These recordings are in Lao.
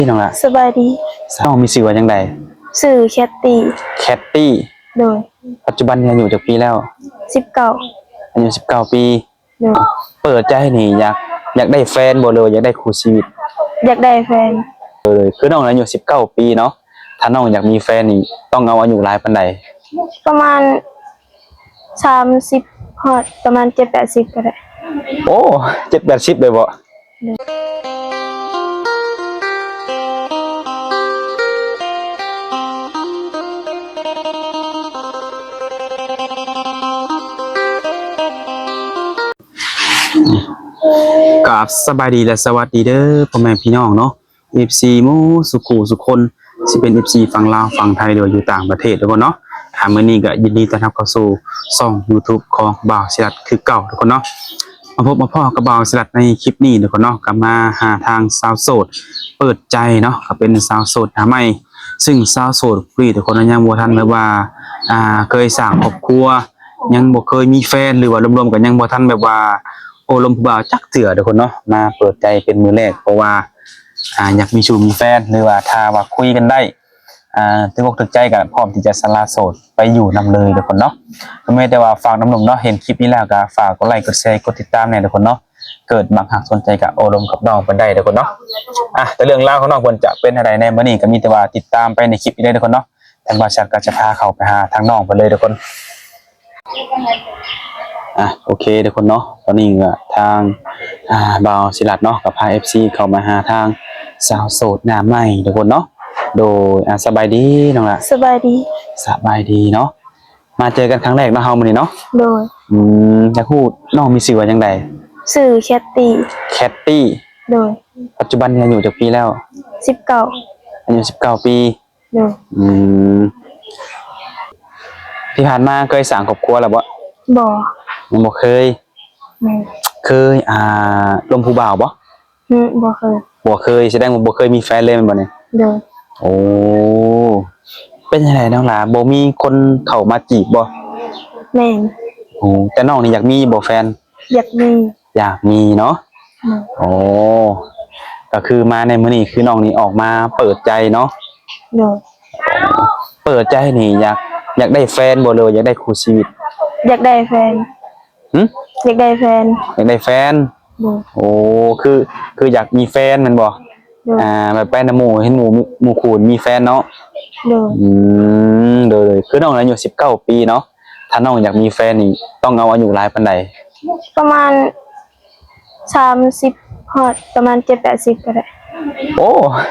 ນ້ອງລະ ສະບາຍດີ. ນ້ອງມີຊື່ວ່າຈັ່ງໃດ? ຊື່ແຄດຕີ້. ແຄດຕີ້. ໂດຍ. ປັດຈຸບັນນີ້ອາຍຸຈັກປີແລ້ວ? ສິບເກົ້າ. ອາຍຸສິບເກົ້າປີ. ໂດຍ. ເປີດໃຈນີ້ຢາກ ຢາກໄດ້ແຟນບໍ່ ຫຼືວ່າຢາກໄດ້ຄູ່ຊີວິດ? ຢາກໄດ້ແຟນ. ເອີ ຄືນ້ອງອາຍຸສິບເກົ້າປີເນາະ, ຖ້ານ້ອງຢາກມີແຟນນີ້ຕ້ອງເອົາອາຍຸຫຼາຍປານໃດ? ປະມານສາມສິບ ຮອດປະມານເຈັດແປດສິບກໍໄດ້. ໂອ້ ເຈັດແປດສິບເລີຍບໍ? ໂດຍ. ກາບສະບາຍດີ ແລະ ສະຫວັດດີເດີ ພໍ່ແມ່ພີ່ນ້ອງເນາະ ເອັຟຊີ ໝູ່ສູ່ຄູ່ສູ່ຄົນ ຊິເປັນ ເອັຟຊີ ຝັ່ງລາວ ຝັ່ງໄທ ຫຼືວ່າຢູ່ຕ່າງປະເທດທຸກຄົນເນາະ. ອ່າ ມື້ນີ້ກໍຍິນດີຕ້ອນຮັບເຂົ້າສູ່ຊ່ອງ YouTube ຂອງບ່າວສີລັດຄືເກົ່າທຸກຄົນເນາະ. ມາພົບມາພໍ້ກັບບ່າວສີລັດໃນຄລິບນີ້ທຸກຄົນເນາະ, ກໍມາຫາທາງສາວໂສດເປີດໃຈເນາະ, ກໍເປັນສາວໂສດໜ້າໃໝ່. ຊຶ່ງສາວໂສດຜູ້ນີ້ທຸກຄົນຍັງບໍ່ທັນແບບວ່າ ອ່າ ເຄີຍສ້າງຄອບຄົວ, ຍັງບໍ່ເຄີຍມີແຟນ ຫຼືວ່າລວມໆ ກໍຍັງບໍ່ທັນແບບວ່າໂອ້ລົມຜູ້ບ່າວຈັກເທື່ອທຸກຄົນເນາະ. ມາເປີດໃຈເປັນມື້ແລກ ເພາະວ່າ ອ່າ ຢາກມີຊູ່ມີແຟນ ຫຼືວ່າຖ້າວ່າຄຸຍກັນໄດ້ ອ່າ ຖືກອົກຖືກໃຈ ກໍພ້ອມທີ່ຈະສະຫຼະໂສດໄປຢູ່ນຳເລີຍທຸກຄົນເນາະ. ກໍມີແຕ່ວ່າຝາກນຳໜຸ່ມເນາະ, ເຫັນຄລິບນີ້ແລ້ວກໍຝາກກົດໄລ ກົດແຊ ກົດຕິດຕາມແດ່ທຸກຄົນເນາະ. ເກີດມັກຮັກສົນໃຈກໍໂອ້ລົມກັບນ້ອງເພິ່ນໄດ້ທຸກຄົນເນາະ. ອ່ະ ແຕ່ເລື່ອງລາວຂອງນ້ອງເພິ່ນຈະເປັນແນວໃດໃນມື້ນີ້ ກໍມີແຕ່ວ່າຕິດຕາມໄປໃນຄລິບນີ້ເລີຍທຸກຄົນເນາະ. ທາງບ່າວສີລັດກໍຈະພາເຂົ້າໄປຫາທາງນ້ອງເພິ່ນເລີຍທຸກຄົນ. ອ່ະ ໂອເຄທຸກຄົນເນາະ, ຕອນນີ້ກໍທາງ ອ່າ ບ່າວສີລັດເນາະ ກໍພາ ເອັຟຊີ ເຂົ້າມາຫາທາງສາວໂສດໜ້າໃໝ່ທຸກຄົນເນາະ. ໂດຍ. ອ່າ ສະບາຍດີນ້ອງລະ. ສະບາຍດີ. ສະບາຍດີເນາະ, ມາເຈີກັນຄັ້ງແລກເນາະເຮົາມື້ນີ້ເນາະ. ໂດຍ. ອືມ ຢາກຮູ້ນ້ອງມີຊື່ວ່າຈັ່ງໃດ? ຊື່ແຄດຕີ້. ແຄດຕີ້. ໂດຍ. ປັດຈຸບັນນີ້ອາຍຸຈັກປີແລ້ວ? ສິບເກົ້າ. ອາຍຸສິບເກົ້າປີ. ໂດຍ. ອືມ ທີ່ຜ່ານມາເຄີຍສ້າງຄອບຄົວແລ້ວບໍ່? ບໍ່. ຍັງບໍ່ເຄີຍ. ແມ່ນ. ເຄີຍ ອ່າ ລົມຜູ້ບ່າວບໍ່? ອືມ ບໍ່ເຄີຍ. ບໍ່ເຄີຍ ສະແດງວ່າບໍ່ເຄີຍມີແຟນເລີຍແມ່ນບໍ່ນີ້? ໂດຍ. ໂອ້ ເປັນຈັ່ງໃດນ້ອງຫຼາ ບໍ່ມີຄົນເຂົ້າມາຈີບບໍ່? ແມ່ນ. ໂອ້ ແຕ່ນ້ອງນີ້ຢາກມີບໍ່ແຟນ? ຢາກມີ. ຢາກມີເນາະ. ໂດຍ. ໂອ້ ກໍຄືມາໃນມື້ນີ້ ຄືນ້ອງນີ້ອອກມາເປີດໃຈເນາະ. ໂດຍ. ເປີດໃຈນີ້ຢາກ ຢາກໄດ້ແຟນບໍ່ ຫຼືວ່າຢາກໄດ້ຄູ່ຊີວິດ? ຢາກໄດ້ແຟນ. ຫຶ? ຢາກໄດ້ແຟນ. ຢາກໄດ້ແຟນ. ໂດຍ. ໂອ້ ຄື ຄືຢາກມີແຟນແມ່ນບໍ່? ໂດຍ. ອ່າ ແບບໄປນຳໝູ່ ເຫັນໝູ່ ໝູ່ຄູ່ມີແຟນເນາະ. ໂດຍ. ອືມ ໂດຍ ໂດຍ. ຄືນ້ອງອາຍຸສິບເກົ້າປີເນາະ, ຖ້ານ້ອງຢາກມີແຟນນີ້ຕ້ອງເອົາອາຍຸຫຼາຍປານໃດ? ປະມານສາມສິບ ຮອດປະມານເຈັດແປດສິບກໍໄດ້. ໂອ້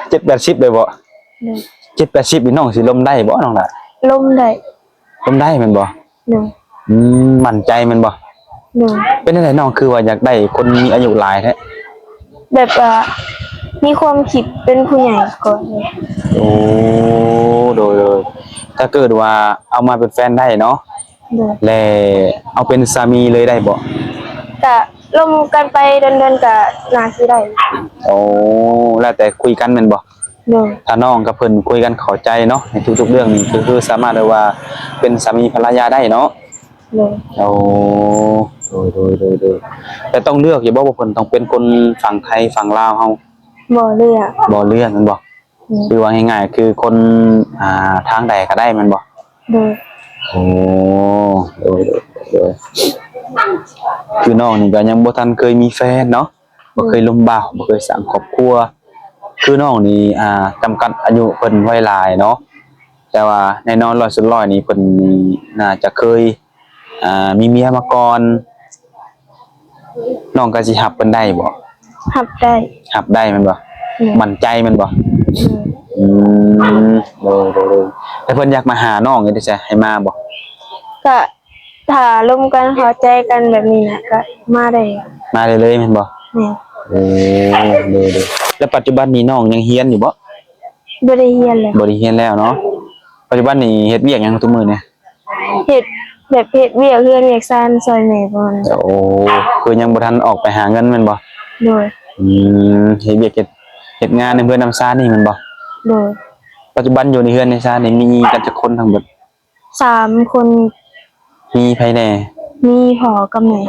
ເຈັດແປດສິບເລີຍບໍ? ໂດຍ. ເຈັດແປດສິບນີ້ນ້ອງຊິລົມໄດ້ບໍນ້ອງຫຼ້າ? ລົມໄດ້. ລົມໄດ້ແມ່ນບໍ່? ໂດຍ. ອືມ ໝັ້ນໃຈແມ່ນບໍ່? ໂດຍ. ເປັນຈັ່ງໃດນ້ອງຄືວ່າຢາກໄດ້ຄົນມີອາຍຸຫຼາຍແທ້? ແບບວ່າມີຄວາມຄິດເປັນຜູ້ໃຫຍ່ກ່ອນ. ໂອ້ ໂດຍ ໂດຍ. ຖ້າເກີດວ່າເອົາມາເປັນແຟນໄດ້ເນາະ. ໂດຍ. ແລະ ເອົາເປັນສາມີເລີຍໄດ້ບໍ່? ກະລົມກັນໄປດົນໆ ກະໜ້າຊິໄດ້. ໂອ້ ແລ້ວແຕ່ຄຸຍກັນແມ່ນບໍ່? ໂດຍ. ຖ້ານ້ອງກັບເພິ່ນຄຸຍກັນເຂົ້າໃຈເນາະ ໃນທຸກໆເລື່ອງນີ້ ກໍຄືສາມາດໄດ້ວ່າເປັນສາມີພັນລະຍາໄດ້ເນາະ. ໂດຍ. ໂອ້ ໂດຍ ໂດຍ ໂດຍ ໂດຍ. ແຕ່ຕ້ອງເລືອກຢູ່ບໍ່ວ່າເພິ່ນຕ້ອງເປັນຄົນຝັ່ງໄທຝັ່ງລາວເຮົາ? ບໍ່ເລືອກ. ບໍ່ເລືອກແມ່ນບໍ່? ອືມ. ຄືວ່າງ່າຍໆ ຄືຄົນ ອ່າ ທາງໃດກໍໄດ້ແມ່ນບໍ່? ໂດຍ. ໂອ້ ໂດຍ ໂດຍ ໂດຍ. ຄືນ້ອງນີ້ກໍຍັງບໍ່ທັນເຄີຍມີແຟນເນາະ. ບໍ່ເຄີຍລົມບ່າວ ບໍ່ເຄີຍສ້າງຄອບຄົວ. ຄືນ້ອງນີ້ ອ່າ ຈຳກັດອາຍຸເພິ່ນໄວ້ຫຼາຍເນາະ, ແຕ່ວ່າແນ່ນອນຮ້ອຍສ່ວນຮ້ອຍນີ້ເພິ່ນນີ້ໜ້າຈະເຄີຍ ອ່າ ມີເມຍມາກ່ອນ. ນ້ອງກໍຊິຮັບເພິ່ນໄດ້ບໍ່? ຮັບໄດ້. ຮັບໄດ້ແມ່ນບໍ່? ແມ່ນ. ໝັ້ນໃຈແມ່ນບໍ່? ແມ່ນ. ອືມ ໂດຍ ໂດຍ ໂດຍ. ແລ້ວເພິ່ນຢາກມາຫານ້ອງຢູ່ເດ ໃຫ້ມາບໍ່? ກະ ຖ້າລົມກັນເຂົ້າໃຈກັນແບບນີ້ນະ ກໍມາໄດ້. ມາໄດ້ເລີຍແມ່ນບໍ່? ແມ່ນ. ໂອ້ ໂດຍ ໂດຍ. ແລ້ວປັດຈຸບັນນີ້ນ້ອງຍັງຮຽນຢູ່ບໍ່? ບໍ່ໄດ້ຮຽນແລ້ວ. ບໍ່ໄດ້ຮຽນແລ້ວເນາະ. ປັດຈຸບັນນີ້ເຮັດວຽກຫຍັງທຸກມື້ນີ້? ເຮັດ ແບບເຮັດວຽກເຮືອນວຽກຊານຊ່ອຍແມ່ປະມານນັ້ນ. ໂອ້ ຄືຍັງບໍ່ທັນອອກໄປຫາເງິນແມ່ນບໍ່? ໂດຍ. ອືມ ເຮັດວຽກເຮັດ ເຮັດງານໃນເຮືອນນຳຊານນີ້ແມ່ນບໍ່? ໂດຍ. ປັດຈຸບັນຢູ່ໃນເຮືອນໃນຊານນີ້ມີກັນຈັກຄົນທັງເບິດ? ສາມຄົນ. ມີໃຜແດ່? ມີພໍ່ກັບແມ່.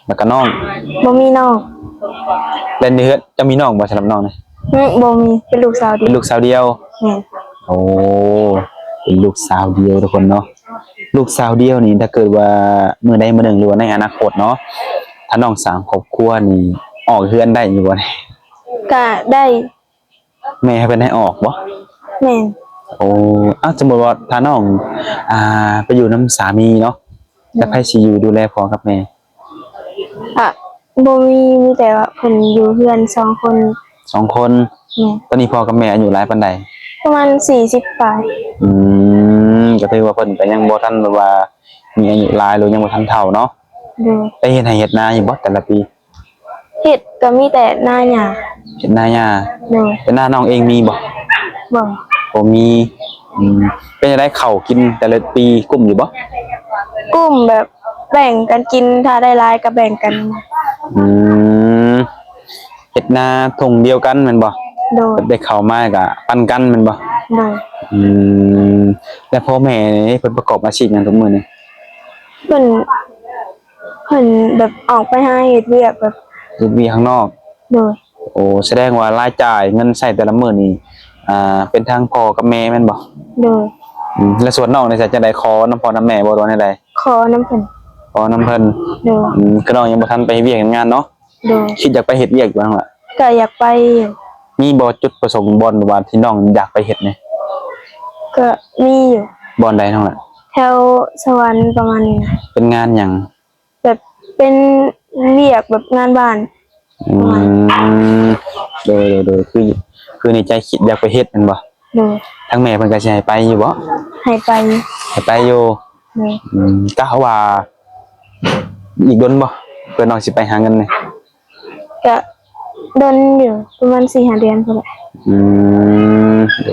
ແລ້ວກໍນ້ອງ? ບໍ່ມີນ້ອງ. ແລ້ວໃນເຮືອນເຈົ້າມີນ້ອງບໍ່? ສຳລັບນ້ອງນະ? ອືມ ບໍ່ມີ ເປັນລູກສາວດຽວ. ເປັນລູກສາວດຽວ. ແມ່ນ. ໂອ້ ເປັນລູກສາວດຽວທຸກຄົນເນາະ. ລູກສາວດຽວນີ້ ຖ້າເກີດວ່າມື້ໃດມື້ໜຶ່ງ ຫຼືວ່າໃນອະນາຄົດເນາະ ຖ້ານ້ອງສ້າງຄອບຄົວນີ້ ອອກເຮືອນໄດ້ຢູ່ບໍ່? ກະໄດ້. ແມ່ໃຫ້ເພິ່ນໃຫ້ອອກບໍ່? ແມ່ນ. ໂອ້ ອ້າວ ສົມມຸດວ່າຖ້ານ້ອງ ອ່າ ໄປຢູ່ນຳສາມີເນາະ ແລ້ວໃຜຊິຢູ່ດູແລພໍ່ກັບແມ່? ອະ ບໍ່ມີ ມີແຕ່ວ່າເພິ່ນຢູ່ເຮືອນສອງຄົນ. ສອງຄົນ. ແມ່ນ. ຕອນນີ້ພໍ່ກັບແມ່ອາຍຸຫຼາຍປານໃດ? ປະມານສີ່ສິບປາຍ. ອືມ ກໍຖືວ່າເພິ່ນກໍຍັງບໍ່ທັນແບບວ່າມີອາຍຸຫຼາຍ ຫຼືຍັງບໍ່ທັນເຖົ້າເນາະ. ໂດຍ. ໄດ້ເຮັດໄຮ່ເຮັດນາຢູ່ບໍ່ແຕ່ລະປີ? ເຮັດກໍມີແຕ່ນາຫຍ້າ. ເຮັດນາຫຍ້າ. ໂດຍ. ແຕ່ນານ້ອງເອງມີບໍ່? ບໍ່. ບໍ່ມີ. ອືມ ເປັນຈັ່ງໃດ ເຂົ້າກິນແຕ່ລະປີກຸ້ມຢູ່ບໍ່? ກຸ້ມ ແບບແບ່ງກັນກິນ ຖ້າໄດ້ຫຼາຍກໍແບ່ງກັນ. ອືມ ເຮັດນາທົ່ງດຽວກັນແມ່ນບໍ່? ໂດຍ. ໄດ້ເຂົ້າມາກໍປັນກັນແມ່ນບໍ່? ໂດຍ. ອືມ ແລ້ວພໍ່ແມ່ນີ້ເພິ່ນປະກອບອາຊີບຫຍັງທຸກມື້ນີ້? ເພິ່ນ ເພິ່ນແບບອອກໄປຫາເຮັດວຽກແບບ ເຮັດວຽກຂ້າງນອກ. ໂດຍ. ໂອ້ ສະແດງວ່າລາຍຈ່າຍເງິນໃຊ້ແຕ່ລະມື້ນີ້ ອ່າ ເປັນທາງພໍ່ກັບແມ່ແມ່ນບໍ່? ໂດຍ. ອືມ ແລ້ວສ່ວນນ້ອງນີ້ ຈະໄດ້ຂໍນຳພໍ່ນຳແມ່ບໍ່ ຫຼືວ່າແນວໃດ? ຂໍນຳເພິ່ນ. ຂໍນຳເພິ່ນ. ໂດຍ. ອືມ ຄືນ້ອງຍັງບໍ່ທັນໄປເຮັດວຽກເຮັດງານເນາະ. ໂດຍ. ຄິດຢາກໄປເຮັດວຽກຢູ່ຫັ້ນລະ? ກໍຢາກໄປຢູ່. ມີບໍ່ຈຸດປະສົງບ່ອນວ່າທີ່ນ້ອງຢາກໄປເຮັດນີ້? ກໍມີຢູ່. ບ່ອນໃດນ້ອງລະ? ແຖວສະຫວັນປະມານນີ້ນະ. ເປັນງານຫຍັງ? ແບບເປັນວຽກແບບງານບ້ານ. ອືມ ໂດຍໆໆ ຄື ຄືໃນໃຈຄິດຢາກໄປເຮັດແມ່ນບໍ່? ໂດຍ. ທາງແມ່ເພິ່ນກໍຊິໃຫ້ໄປຢູ່ບໍ່? ໃຫ້ໄປ. ໃຫ້ໄປຢູ່. ໂດຍ. ອືມ ກະວ່າອີກດົນບໍ່ ເພື່ອນ້ອງຊິໄປຫາເງິນນີ້? ກະດົນຢູ່ ປະມານສີ່ຫ້າເດືອນພຸ້ນແຫຼະ. ອືມ ໂ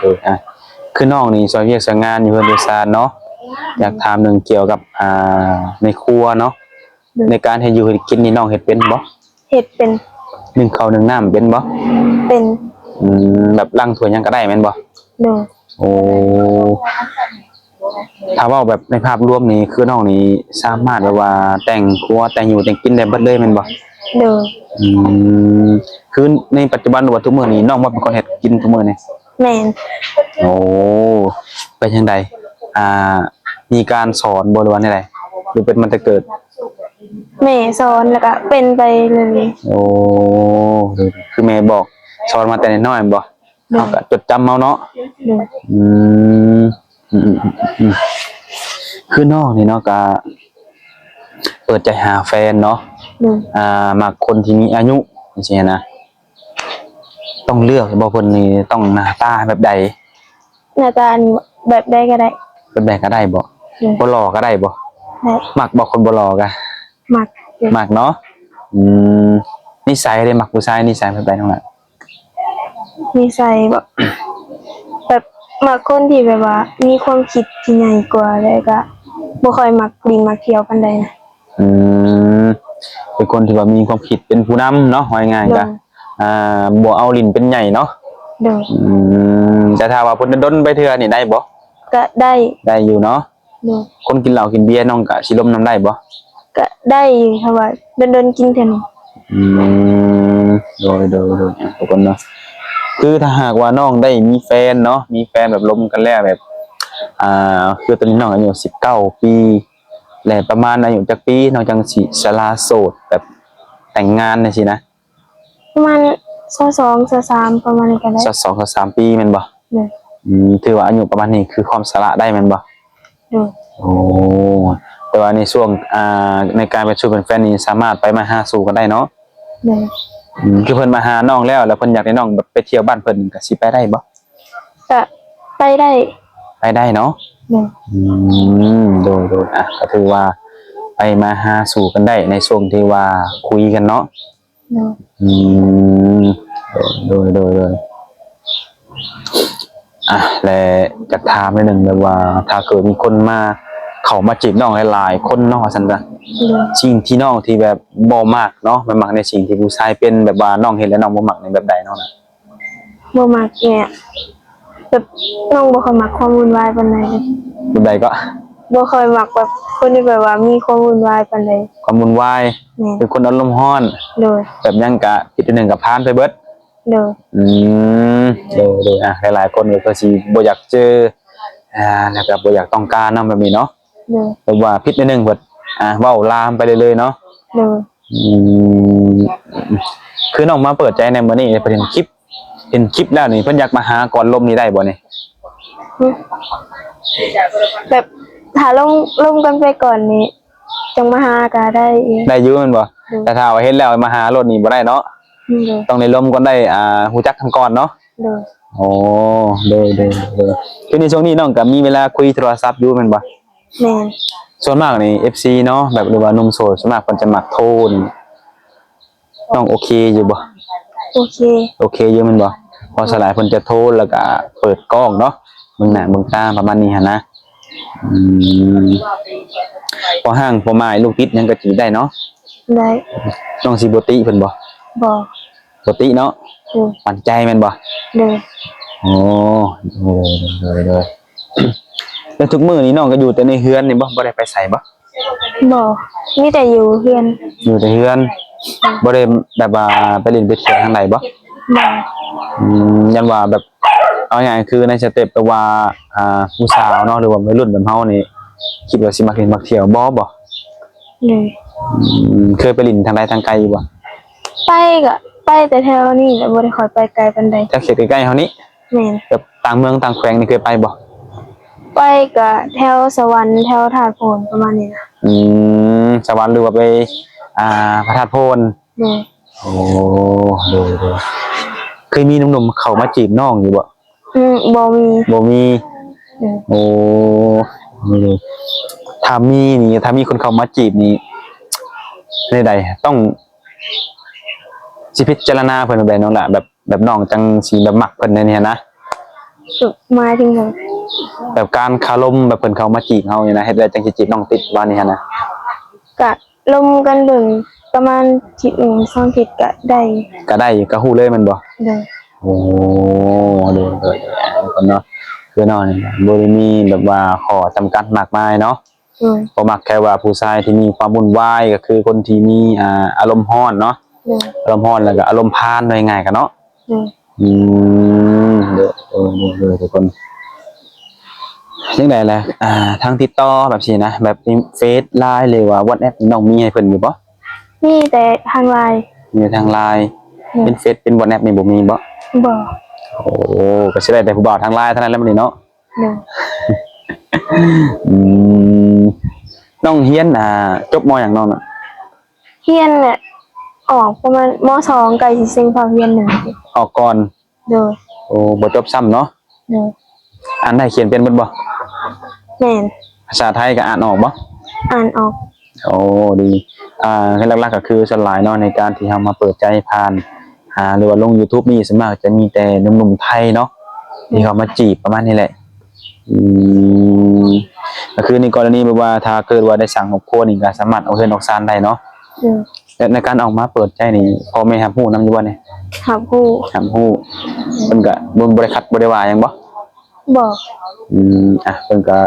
ດຍໆໆ ອາ ຄືນ້ອງນີ້ຊ່ອຍວຽກຊ່ອຍງານຢູ່ເຮືອນຢູ່ຊານເນາະ. ຢາກຖາມເລື່ອງກ່ຽວກັບ ອ່າ ໃນຄົວເນາະ. ໂດຍ. ໃນການເຮັດຢູ່ເຮັດກິນນີ້ ນ້ອງເຮັດເປັນບໍ່? ເຮັດເປັນ. ໜຶ້ງເຂົ້າໜຶ້ງນ້ຳເປັນບໍ່? ເປັນ. ອືມ ແບບລ້າງຖ້ວຍຫຍັງກໍໄດ້ແມ່ນບໍ່? ໂດຍ. ໂອ້ ຖ້າເວົ້າແບບໃນພາບລວມນີ້ ຄືນ້ອງນີ້ສາມາດແບບວ່າແຕ່ງຄົວ ແຕ່ງຢູ່ແຕ່ງກິນໄດ້ເບິດເລີຍແມ່ນບໍ່? ໂດຍ. ອືມ ຄືໃນປັດຈຸບັນ ຫຼືວ່າທຸກມື້ນີ້ ນ້ອງບໍ່ເປັນຄົນເຮັດກິນທຸກມື້ນີ້? ແມ່ນ. ໂອ້ ເປັນຈັ່ງໃດ ອ່າ ມີການສອນບໍ່ ຫຼືວ່າແນວໃດ ຫຼືເປັນມາແຕ່ເກີດ? ແມ່ສອນ ແລ້ວກໍເປັນໄປເລີຍ. ໂອ້ ຄືແມ່ບອກ ສອນມາແຕ່ນ້ອຍໆ ແມ່ນບໍ່? ໂດຍ. ເຮົາກໍຈົດຈຳເອົາເນາະ. ໂດຍ. ອືມ ອືມ ອືມ ອືມ ຄືນ້ອງນີ້ເນາະ ກໍເປີດໃຈຫາແຟນເນາະ. ໂດຍ. ອ່າ ມັກຄົນທີ່ມີອາຍຸ ຈັ່ງຊີ້ນະ. ຕ້ອງເລືອກບໍ່ ເພິ່ນນີ້ຕ້ອງໜ້າຕາແບບໃດ? ໜ້າຕາອັນ ແບບໃດກໍໄດ້. ແບບໃດກໍໄດ້ບໍ່? ໂດຍ. ບໍ່ຫຼໍ່ກໍໄດ້ບໍ່? ໄດ້. ມັກບໍ່ຄົນບໍ່ຫຼໍ່ກະ? ມັກ. ມັກເນາະ. ອືມ ນິໄສເດ ມັກຜູ້ຊາຍນິໄສແບບໃດນ້ອງລະ? ນິໄສບໍ? ແບບມັກຄົນທີ່ແບບວ່າມີຄວາມຄິດທີ່ໃຫຍ່ກວ່າ ແລ້ວກະບໍ່ຄ່ອຍມັກຫຼິ້ນມັກທ່ຽວປານໃດນະ. ອືມ ເປັນຄົນທີ່ວ່າມີຄວາມຄິດເປັນຜູ້ນຳເນາະ ເວົ້າງ່າຍໆ ໂດຍ ກະ ອ່າ ບໍ່ເອົາຫຼິ້ນເປັນໃຫຍ່ເນາະ. ໂດຍ. ອືມ ແຕ່ຖ້າວ່າເພິ່ນດົນໆໄປເທື່ອນີ້ໄດ້ບໍ່? ກະໄດ້. ໄດ້ຢູ່ເນາະ. ໂດຍ. ຄົນກິນເຫຼົ້າກິນເບຍ ນ້ອງກະຊິລົມນຳໄດ້ບໍ່? ກະໄດ້ຢູ່ ຖ້າວ່າດົນໆກິນເທື່ອໜຶ່ງ. ອືມ ໂດຍໆໆ ທຸກຄົນເນາະ ຄືຖ້າຫາກວ່ານ້ອງໄດ້ມີແຟນເນາະ ມີແຟນແບບລົມກັນແລ້ວ ແບບ ອ່າ ຄືຕອນນີ້ນ້ອງອາຍຸສິບເກົ້າປີ ແລະ ປະມານອາຍຸຈັກປີ ນ້ອງຈັ່ງຊິສະຫຼະໂສດ ແບບແຕ່ງງານຈັ່ງຊີ້ນະ? ປະມານຊາວສອງ ຊາວສາມ ປະມານນີ້ກໍໄດ້. ຊາວສອງ ຊາວສາມປີແມ່ນບໍ່? ໂດຍ. ອືມ ຖືວ່າອາຍຸປະມານນີ້ຄືຄວາມສະຫຼະໄດ້ແມ່ນບໍ່? ໂດຍ. ໂອ້ ແຕ່ວ່າໃນຊ່ວງ ອ່າ ໃນການເປັນຊູ້ເປັນແຟນນີ້ ສາມາດໄປມາຫາສູ່ກັນໄດ້ເນາະ? ໂດຍ. ອືມ ຄືເພິ່ນມາຫານ້ອງແລ້ວ ແລ້ວເພິ່ນຢາກໃຫ້ນ້ອງແບບໄປທ່ຽວບ້ານເພິ່ນ ກໍຊິໄປໄດ້ບໍ່? ກະໄປໄດ້. ໄປໄດ້ເນາະ? ໂດຍ. ອືມ ໂດຍໆ ອ່ະ ກໍຖືວ່າໄປມາຫາສູ່ກັນໄດ້ໃນຊ່ວງທີ່ວ່າຄຸຍກັນເນາະ? ໂດຍ. ອືມ ໂດຍໆໆ ອ່ະ ແລະ ຈະຖາມໜ້ອຍໜຶ່ງແບບວ່າ ຖ້າເກີດມີຄົນມາ ເຂົ້າມາຈີບນ້ອງຫຼາຍໆຄົນເນາະ ວ່າຊັ້ນຊະ ໂດຍ ສິ່ງທີ່ນ້ອງທີ່ແບບບໍ່ມັກເນາະ ບໍ່ມັກໃນສິ່ງທີ່ຜູ້ຊາຍເປັນ ແບບວ່ານ້ອງເຫັນແລ້ວນ້ອງບໍ່ມັກໃນແບບໃດນ້ອງນະ? ບໍ່ມັກແບບ ແບບນ້ອງບໍ່ຄ່ອຍມັກຄວາມວຸ່ນວາຍປານໃດ. ແບບໃດເກາະ? ບໍ່ຄ່ອຍມັກແບບຄົນທີ່ແບບວ່າມີຄວາມວຸ່ນວາຍປານໃດ. ຄວາມວຸ່ນວາຍ. ແມ່ນ. ເປັນຄົນອາລົມຮ້ອນ. ໂດຍ. ແບບຫຍັງກະ ຜິດໜຶ່ງກະຜ່ານໄປເບິດ. ໂດຍ ອືມ ໂດຍ ໂດຍ ອ່າ ຫຼາຍໆຄົນກໍຄືຊິບໍ່ຢາກເຈີ ອ່າ ແລ້ວກໍບໍ່ຢາກຕ້ອງການນຳແບບນີ້ເນາະ ໂດຍ ແບບວ່າຜິດໜ້ອຍໜຶ່ງເພິ່ນ ອ່າ ເວົ້າລາມໄປເລື້ອຍໆເນາະ ໂດຍ ອືມ ຄືນ້ອງມາເປີດໃຈໃນມື້ນີ້ ເພິ່ນເຫັນຄລິບ ເຫັນຄລິບແລ້ວນີ້ ເພິ່ນຢາກມາຫາກ່ອນລົມນີ້ໄດ້ບໍ່ນີ້? ແບບຖ້າລົມ ລົມກັນໄປກ່ອນນີ້ ຈັ່ງມາຫາກໍໄດ້ເອງ ໄດ້ຢູ່ແມ່ນບໍ່? ໂດຍ ແຕ່ຖ້າວ່າເຮັດແລ້ວມາຫາໂລດນີ້ບໍ່ໄດ້ເນາະ ໂດຍ ຕ້ອງໄດ້ລົມກ່ອນ ໄດ້ ອ່າ ຮູ້ຈັກກັນກ່ອນເນາະ ໂດຍ ໂອ້ ໂດຍ ໂດຍ ໂດຍ ຄືໃນຊ່ວງນີ້ນ້ອງກໍມີເວລາຄຸຍໂທລະສັບຢູ່ແມ່ນບໍ່? ແມ່ນ ສ່ວນມາກນີ້ ເອັຟຊີ ເນາະ ແບບ ຫຼືວ່າໜຸ່ມໂສດ ສ່ວນມາກເພິ່ນຈະມັກໂທນີ້ ນ້ອງໂອເຄຢູ່ບໍ່? ໂອເຄ ໂອເຄຢູ່ແມ່ນບໍ່? ເພາະສ່ວນຫຼາຍເພິ່ນຈະໂທແລ້ວກະເປີດກ້ອງເນາະ ເບິ່ງໜ້າເບິ່ງຕາປະມານນີ້ຫັ້ນນະ ອືມ ພໍຫ້າງພໍໝ້າຍລູກຕິດຫຍັງກໍຈີບໄດ້ເນາະ ໄດ້ ນ້ອງຊິບໍ່ຕິເພິ່ນບໍ່? ບໍ່ ບໍ່ຕິເນາະ ໂດຍ ໝັ້ນໃຈແມ່ນບໍ່? ໂດຍ ໂອ້ ໂດຍ ໂດຍ ໂດຍ ແລ້ວທຸກມື້ນີ້ນ້ອງກໍຢູ່ແຕ່ໃນເຮືອນນີ້ບໍ່? ບໍ່ໄດ້ໄປໃສບໍ່? ບໍ່ ມີແຕ່ຢູ່ເຮືອນ ຢູ່ແຕ່ເຮືອນ ບໍ່ໄດ້ແບບວ່າໄປຫຼິ້ນໄປທ່ຽວທາງໃດບໍ່? ບໍ່ ອືມ ຢ້ານວ່າແບບ ເອົາງ່າຍຄືໃນສະເຕັບແບບວ່າ ອ່າ ຜູ້ສາວເນາະ ຫຼືວ່າໄວລຸ້ນແບບເຮົານີ້ ຄິດວ່າຊິມັກຫຼິ້ນມັກທ່ຽວບໍ່? ບໍ່ ໂດຍ ອືມ ເຄີຍໄປຫຼິ້ນທາງໃດທາງໄກຢູ່ບໍ່? ໄປກໍໄປແຕ່ແຖວນີ້ແຫຼະ ບໍ່ໄດ້ຄ່ອຍໄປໄກປານໃດ ແຖວເຂດໃກ້ໆເຮົານີ້ ແມ່ນ ແບບຕ່າງເມືອງຕ່າງແຂວງນີ້ເຄີຍໄປບໍ່? ໄປກະແຖວສະຫວັນ ແຖວທາດໂພນປະມານນີ້ນະ ອືມ ສະຫວັນ ຫຼືວ່າໄປ ອ່າ ພະທາດໂພນ ໂດຍ ໂອ້ ໂດຍ ໂດຍ ເຄີຍມີໜຸ່ມໆເຂົ້າມາຈີບນ້ອງຢູ່ບໍ່? ອືມ ບໍ່ມີ ບໍ່ມີ ໂດຍ ໂອ້ ໂດຍ ໂດຍ ຖ້າມີນີ້ ຖ້າມີຄົນເຂົ້າມາຈີບນີ້ ແນວໃດ ຕ້ອງ ຊິພິຈາລະນາເພິ່ນແບບໃດນ້ອງຫຼ້າ ແບບ ແບບນ້ອງຈັ່ງຊິແບບມັກເພິ່ນແນວນີ້ຫັ້ນນະ ໝາຍເຖິງຫຍັງ? ແບບການຄາລົມ ແບບເພິ່ນເຂົ້າມາຈີບເຮົານີ້ນະ ເຮັດໃດຈັ່ງຊິຈີບນ້ອງຕິດປະມານນີ້ຫັ້ນນະ? ກະລົມກັນເບິ່ງປະມານທິດໜຶ່ງສອງທິດກະໄດ້ ກະໄດ້ ກະຮູ້ເລີຍແມ່ນບໍ່? ໂດຍ ໂອ້ ໂດຍ ໂດຍ ໂດຍ ເນາະ ຄືນ້ອງນີ້ບໍ່ໄດ້ມີແບບວ່າຂໍ້ຈຳກັດມາກມາຍເນາະ ໂດຍ ບໍ່ມັກແຄ່ວ່າຜູ້ຊາຍທີ່ມີຄວາມວຸ່ນວາຍ ກໍຄືຄົນທີ່ມີ ອ່າ ອາລົມຮ້ອນເນາະ ໂດຍ ອາລົມຮ້ອນ ແລ້ວກໍອາລົມພານ ເວົ້າງ່າຍໆກັນເນາະ ໂດຍ ອືມ ໂດຍ ໂດຍ ໂດຍ ທຸກຄົນ ຈັ່ງໃດລະ ອ່າ ທາງຕິດຕໍ່ແບບຊີ້ນະ ແບບເຟສ ລາຍ ຫຼືວ່າວັອດແອັບ ນ້ອງມີໃຫ້ເພິ່ນຢູ່ບໍ່? ມີແຕ່ທາງລາຍ ມີແຕ່ທາງລາຍ ໂດຍ ເປັນເຟສ ເປັນວັອດແອັບນີ້ບໍ່ມີບໍ່? ບໍ່ ໂອ້ ກໍຊິໄດ້ແຕ່ຜູ້ບ່າວທາງລາຍເທົ່ານັ້ນແຫຼະມື້ນີ້ເນາະ ໂດຍ ອືມ ນ້ອງຮຽນ ອ່າ ຈົບ ມໍ ຫຍັງນ້ອງນະ? ຮຽນແຫຼະ ອອກປະມານ ມໍສອງ ໃກ້ຊິເສັງພາກຮຽນໜຶ່ງ ອອກກ່ອນ ໂດຍ ໂອ້ ບໍ່ຈົບຊ້ຳເນາະ ໂດຍ ອ່ານໄດ້ຂຽນເປັນເບິດບໍ່? ແມ່ນ ພາສາໄທກໍອ່ານອອກບໍ່? ອ່ານອອກ ໂອ້ ດີ ອ່າ ຫຼັກໆກໍຄືສ່ວນຫຼາຍເນາະ ໃນການທີ່ເຮົາມາເປີດໃຈຜ່ານ ອ່າ ຫຼືວ່າລົງ YouTube ນີ້ ສ່ວນມາກຈະມີແຕ່ໜຸ່ມໆໄທເນາະ ທີ່ເຂົ້າມາຈີບປະມານນີ້ແຫຼະ ອືມ ກໍຄືໃນກໍລະນີແບບວ່າ ຖ້າເກີດວ່າໄດ້ສ້າງຄອບຄົວນີ້ ກໍສາມາດອອກເຮືອນອອກຊານໄດ້ເນາະ ໂດຍ ແລະໃນການອອກມາເປີດໃຈນີ້ ພໍ່ແມ່ຮັບຮູ້ນຳຢູ່ບໍ່ນີ້? ຮັບຮູ້ ຮັບຮູ້ ເພິ່ນກໍບໍ່ ບໍ່ໄດ້ຂັດບໍ່ໄດ້ວ່າຫຍັງບໍ່? ບໍ່ ອືມ ອ່ະ ເພິ່ນກໍ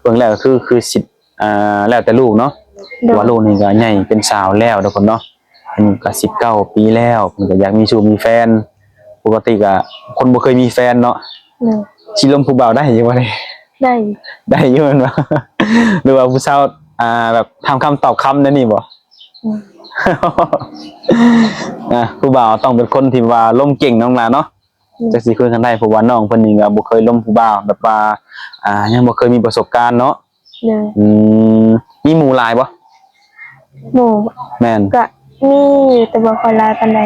ເບິ່ງແລ້ວກໍຄື ຄືສິດ ອ່າ ແລ້ວແຕ່ລູກເນາະ ໂດຍ ເພາະວ່າລູກນີ້ກໍໃຫຍ່ເປັນສາວແລ້ວທຸກຄົນເນາະ ອາຍຸກໍສິບເກົ້າປີແລ້ວ ເພິ່ນກໍຢາກມີຊູ້ມີແຟນ ປົກກະຕິກໍຄົນບໍ່ເຄີຍມີແຟນເນາະ ໂດຍ ຊິລົມຜູ້ບ່າວໄດ້ຢູ່ບໍ່ນີ້? ໄດ້ ໄດ້ຢູ່ແມ່ນບໍ່? ຫຼືວ່າຜູ້ສາວ ອ່າ ແບບຖາມຄຳຕອບຄຳແນວນີ້ບໍ່? ອືມ ອ່າ ຜູ້ບ່າວຕ້ອງເປັນຄົນທີ່ວ່າລົມເກັ່ງນ້ອງຫຼ້າເນາະ ອືມ ຈັ່ງຊິຄຸຍກັນໄດ້ ເພາະວ່ານ້ອງເພິ່ນນີ້ກໍບໍ່ເຄີຍລົມຜູ້ບ່າວ ແບບວ່າ ອ່າ ຍັງບໍ່ເຄີຍມີປະສົບການເນາະ ໂດຍ ອືມ ມີໝູ່ຫຼາຍບໍ່? ໝູ່ ແມ່ນ ກະມີຢູ່ ແຕ່ບໍ່ຄ່ອຍຫຼາຍປານໃດ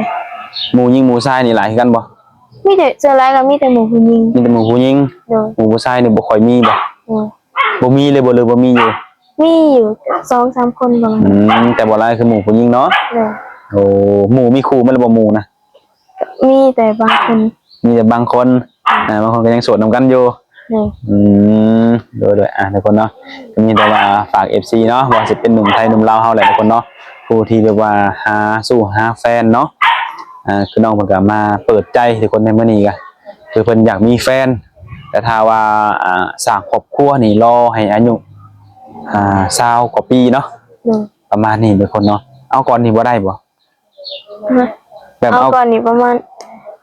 ໝູ່ຍິງໝູ່ຊາຍນີ້ຫຼາຍຄືກັນບໍ່? ມີແຕ່ ສ່ວນຫຼາຍກໍມີແຕ່ໝູ່ຜູ້ຍິງ ມີແຕ່ໝູ່ຜູ້ຍິງ ໂດຍ ໝູ່ຜູ້ຊາຍນີ້ບໍ່ຄ່ອຍມີບໍ່? ໂດຍ ບໍ່ມີເລີຍບໍ່ ຫຼືບໍ່ມີຢູ່? ມີຢູ່ສອງສາມຄົນປະມານ ອືມ ແຕ່ບໍ່ຫຼາຍຄືໝູ່ຜູ້ຍິງເນາະ ໂດຍ ໂອ້ ໝູ່ມີຄູ່ໝົດແລ້ວບໍ່ໝູ່ນະ? ມີແຕ່ບາງຄົນ ມີແຕ່ບາງຄົນ ອ່າ ບາງຄົນກໍຍັງໂສດນຳກັນຢູ່ ໂດຍ ອືມ ໂດຍ ໂດຍ ອ່າ ທຸກຄົນເນາະ ກໍມີແຕ່ວ່າຝາກເອັຟຊີເນາະ ບໍ່ວ່າຊິເປັນໜຸ່ມໄທໜຸ່ມລາວເຮົາແຫຼະທຸກຄົນເນາະ ຜູ້ທີ່ແບບວ່າຫາຊູ້ຫາແຟນເນາະ ອ່າ ຄືນ້ອງເພິ່ນກໍມາເປີດໃຈທຸກຄົນໃນມື້ນີ້ກໍ ຄືເພິ່ນຢາກມີແຟນ ແຕ່ຖ້າວ່າ ອ່າ ສ້າງຄອບຄົວນີ້ ລໍໃຫ້ອາຍຸ ອ່າ ຊາວກວ່າປີເນາະ ໂດຍ ປະມານນີ້ທຸກຄົນເນາະ ເອົາກ່ອນນີ້ບໍ່ໄດ້ບໍ່? ຮະ ແບບເອົາ ເອົາກ່ອນນີ້ປະມານ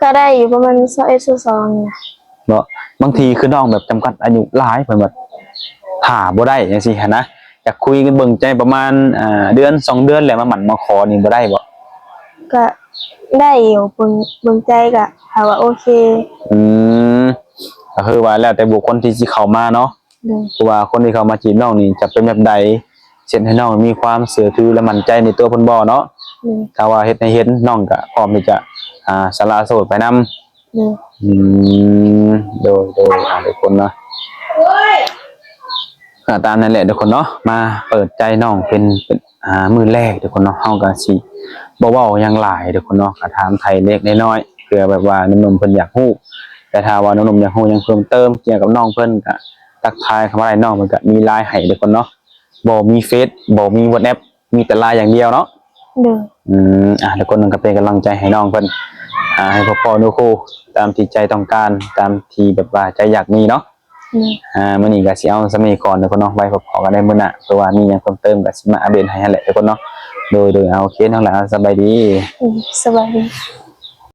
ກໍໄດ້ຢູ່ປະມານຊາວເອັດ ຊາວສອງນີ້ນະ. ເນາະ ບາງທີຄືນ້ອງແບບຈຳກັດອາຍຸຫຼາຍ ເພິ່ນວ່າຖ້າບໍ່ໄດ້ຈັ່ງຊີ້ຫັ້ນນະ ຢາກຄຸຍກັນເບິ່ງໃຈປະມານ ອ່າ ເດືອນສອງເດືອນ ແລ້ວມາໝັ້ນມາຂໍນີ້ບໍ່ໄດ້ບໍ່? ກະໄດ້ຢູ່ ເບິ່ງ ເບິ່ງໃຈກະຖ້າວ່າໂອເຄ. ອືມ ກໍຄືວ່າແລ້ວແຕ່ບຸກຄົນທີ່ຊິເຂົ້າມາເນາະ. ໂດຍ ເພາະວ່າຄົນທີ່ເຂົ້າມາຈີບນ້ອງນີ້ຈະເປັນແບບໃດ ເຮັດໃຫ້ນ້ອງມີຄວາມເຊື່ອຖື ແລະ ໝັ້ນໃຈໃນຕົວເພິ່ນບໍ່ເນາະ? ໂດຍ ຖ້າວ່າເຮັດໃຫ້ເຫັນ ນ້ອງກໍພ້ອມທີ່ຈະ ອ່າ ສະລະໂສດໄປນຳ. ໂດຍ ອືມ ໂດຍ ໂດຍ ອ່າ ທຸກຄົນເນາະ ກໍຕາມນັ້ນແຫຼະທຸກຄົນເນາະ ມາເປີດໃຈນ້ອງເປັນ ເປັນ ອ່າ ມື້ແລກທຸກຄົນເນາະ ເຮົາກໍຊິບໍ່ເວົ້າຫຍັງຫຼາຍທຸກຄົນເນາະ ກໍຖາມໄຖ່ເລັກໆນ້ອຍໆ ເພື່ອແບບວ່າໜຸ່ມໆເພິ່ນຢາກຮູ້ ແຕ່ຖ້າວ່າໜຸ່ມໆຢາກຮູ້ຫຍັງເພີ່ມເຕີມກ່ຽວກັບນ້ອງເພິ່ນ ກໍທັກທາຍເຂົ້າມາໄດ້ ນ້ອງເພິ່ນກໍມີ LINE ໃຫ້ທຸກຄົນເນາະ ບໍ່ມີເຟສ ບໍ່ມີ WhatsApp ມີແຕ່ LINE ຢ່າງດຽວເນາະ. ໂດຍ ອືມ ອ່າ ທຸກຄົນກໍເປັນກຳລັງໃຈໃຫ້ນ້ອງເພິ່ນ ອ່າ ໃຫ້ພົບພໍ້ໜູຄູ່ຕາມທີ່ໃຈຕ້ອງການ ຕາມທີ່ແບບວ່າໃຈຢາກມີເນາະ. ໂດຍ ອ່າ ມື້ນີ້ກໍຊິເອົາສ່ຳນີ້ກ່ອນທຸກຄົນເນາະ ໄວ້ພົບພໍ້ກັນໃນມື້ໜ້າ ເພື່ອວ່າມີຫຍັງເພີ່ມເຕີມກໍຊິມາອັບເດດໃຫ້ຫັ້ນແຫຼະທຸກຄົນເນາະ. ໂດຍ ໂດຍ ເອົາ ໂອເຄ ນ້ອງຫຼ້າ ສະບາຍດີ. ໂດຍ ສະບາຍດີ.